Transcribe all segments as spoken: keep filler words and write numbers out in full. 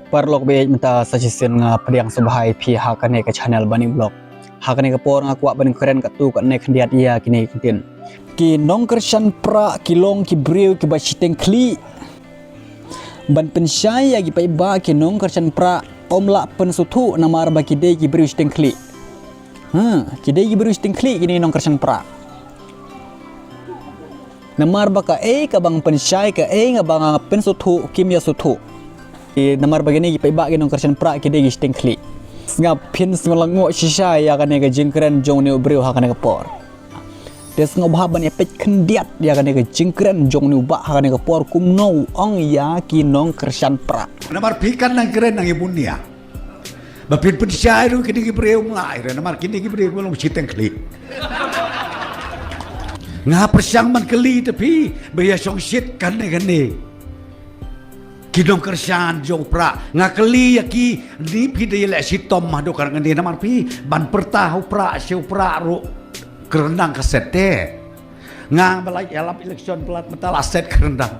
Paralok ba ïeit, mynta sa shisien nga pdiang sngewbha ïa phi ha kane ka channel Bani Vlog. Ha kane ka por nga kwah ban kren katto katne khyndiat ïa kine ki ktien. Ki nongkyrshan pra ki long ki briew kiba shiteng khlieh. Ban pynshai ïa ki paidbah, ki nongkyrshan pra ym lah pynsngewthuh namar ba ki dei ki briew shiteng khlieh. Ha, ki dei ki briew shiteng khlieh kine nongkyrshan pra. Namar ba kaei kaba nga pynshai, kaei kaba nga pynsngewthuh, kim ïa sngewthuh. Namar ba kine ki paidbah, ki nongkyrshan pra ki dei ki shiteng khlieh. Sngap phin sngewlyngngoh shisha ïa kane ka jingkren jong une u briew ha kane ka por. Te sngewbha ban ïa peit khyndiat ïa kane ka jingkren jong une u bah ha kane ka por, kumno u ong ïa ki nongkyrshan pra. Namar phi kan nang kren nang ïa bun ïa. Ba phin pynshai ruh kine ki briew mlai re, namar kine ki briew ki long shiteng khlieh. Nga pyrshang ban kylli te phi ba ïa shong shit kane kane. Ki nongkyrshan jong pra, nga kylli ïa ki, ni phi dei leh shitom haduh kane namar phi ban pyrta ha u pra sha u pra ruh kyrndang ka set te. Nga ba la ïalap election palat mynta la set kyrndang.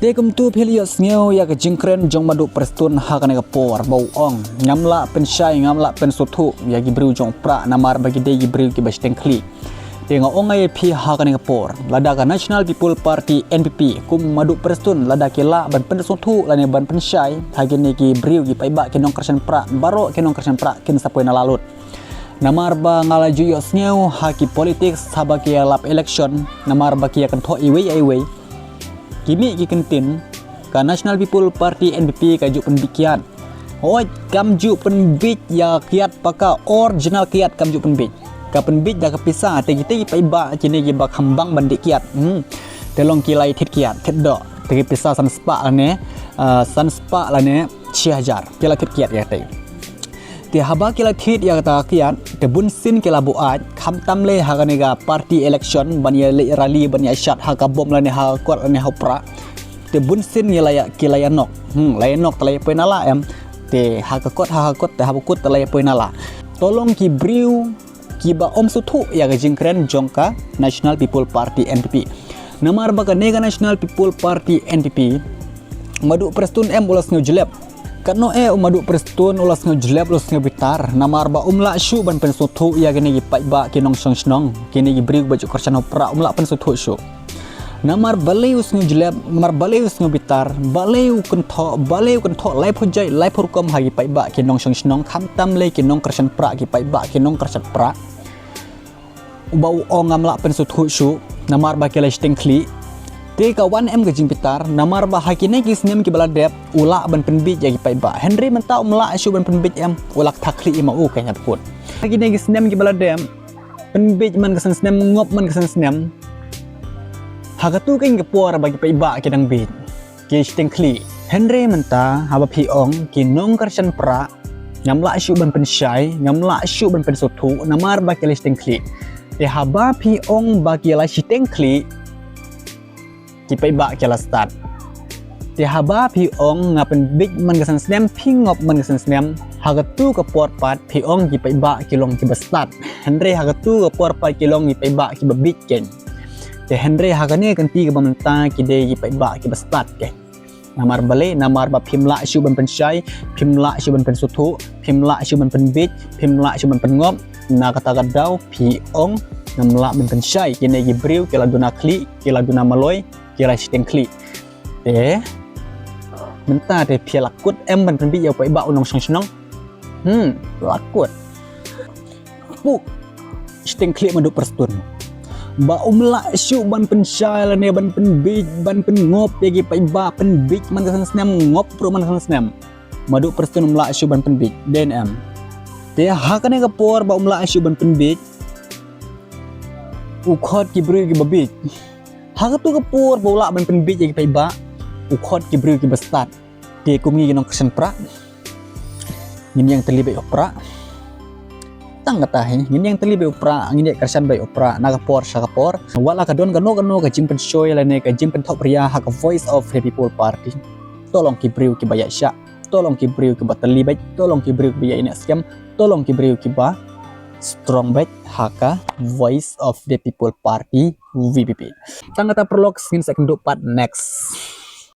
Te kumta phi la ïohsngew ïa ka jingkren jong Maduh Prestone ha kane ka por ba u ong, ngam lah pynshai, ngam lah pynsngewthuh ïa ki briew jong pra namar ba ki dei ki briew kiba shiteng khlieh. Te nga ong ïa phi ha kane ka por, lada ka National People Party, N P P, kum Maduh Prestone, lada ki lah ban pynsngewthuh lane ban pynshai ha kine ki briew ki paidbah, ki nongkyrshan pra, baroh ki nongkyrshan pra kin sa poi na la lut. Namar ba nga la ju ïohsngew ha ki politics haba ki ïalap election, namar ba ki ïa kynthoh iwei ïa iwei, ki mih ki kyntien, ka National People Party, N P P, ka ju pynbieit kiad. Hooid, kam ju pynbieit ïa kiad paka, original kiad kam ju pynbieit. Ka pynbieit da ka pisa, te kita ki paidbah kine kiba kham bang ban dih kiad. Hmm. Te long ki la thied kiad, thied doh. Te ki pisa san spah lane, ah, san spah lane shi hajar. Ki la thied kiad ïa te. Te haba ki la thied ïa kata ka kiad, te bunsien ki la buaid, khamtam lei ha kane ka party election, ban ïa leit rally, ban ïa shad ha ka bom lane ha ka kot lane ha u pra. Te bunsien ki la ïa, ki la ïa nok. Hmm, la ïa nok te la ïa poi na la em. Te ha ka kot, ha ka kot, te ha ka kot te la ïa poi na la. To long ki briew kiba ym sngewthuh ïa ka jingkren jong ka National People Party, N P P. Namar ba kane ka National People Party, N P P, Maduh Prestone em u la sngewjlep. Katno eh u Maduh Prestone u la sngewjlep, u la sngewbitar. Namar ba um lah shuh ban pynsngewthuh ïa kine ki paidbah, ki nongshong shnong, kine ki briew ba ju kyrshan ha u pra, um lah pynsngewthuh shuh. Namar balei u sngewjlep, namar balei u sngewbitar, balei u kynthoh, balei u kynthoh laiphew jait, laiphew rukom ha ki paidbah, ki nongshong shnong, khamtam lei ki nongkyrshan pra, ki paidbah, ki nongkyrshan pra. Uba u ong ngam lah pynsngewthuh shuh, namar ba ki la shiteng khlieh. Te ka wan em ka jingbitar, namar ba ha kine ki snem kiba la dep, u lah ban pynbieit ïa ki paidbah. Hynrei mynta um lah shuh ban pynbieit em, u la kthah khlieh ïa ma u, ka ñiap kut. Ha kine ki snem kiba la dep, pynbieit man ka san snem, ngop man ka san snem. Ha katu ka ïing ka por ba ki paidbah ki dang bieit, ki shiteng khlieh. Hynrei mynta haba phi ong ki nongkyrshan pra, ngam lah shuh ban pynshai, ngam lah shuh ban pynsngewthuh, namar ba ki la shiteng khlieh. Te haba phi ong ba ki la shiteng khlieh, ki paidbah ki la stad. Te haba phi ong nga pynbieit man ka san snem, phi ngop man ka san snem, ha katu ka por pat phi ong ki paidbah ki long kiba stad. Hynrei ha katu ka por pat ki long ki paidbah kiba bieit keiñ. Te hynrei ha kane ka kynti kaba mynta ki dei ki paidbah kiba stad keiñ. Namar balei, namar ba phim lah shuh ban pynshai, phim lah shuh ban pynsngewthuh, phim lah shuh ban pynbieit, phim lah shuh ban pynngop na kata ka daw. Phi ong ngam lah ban pynshai, kine ki briew ki la duna khlieh, ki la duna maloi, ki la shiteng khlieh. Te mynta te phi la kut em ban pynbieit ïa u paidbah, u nongshong shnong? Hmm, la kut. Puh, shiteng khlieh Maduh Prestone. Ba um lah shuh ban pynshai lane ban pynbieit, ban pynngop ïa ki paidbah, pynbieit man ka san snem, ngop ruh man ka san snem. Maduh Prestone um lah shuh ban pynbieit, dei ne em? Te ha kane ka por ba um lah shuh ban pynbieit, u khot ki briew kiba bieit. Ha katu ka por ba u lah ban pynbieit ïa ki paidbah, u khot ki briew kiba stad. Te kum ngi ki nongkyrshan pra, ngin ïeng tylli beit u pra. Tang kata hi, ngin ïeng tylli beit u pra, ngin ïeng kyrshan beit u pra na ka por sha ka por. Wat la ka don kano kano ka jingpynshoi lane ka jingpynthok pyrshah ha ka Voice of the People Party, to long ki briew kiba ïaishah, to long ki briew kiba tylli beit, to long ki briew kiba ïaineh skhem, to long ki briew kiba strong beit ha ka Voice of the People Party, V P P. Tang kata paralok, ngin sa ïakynduh pat next.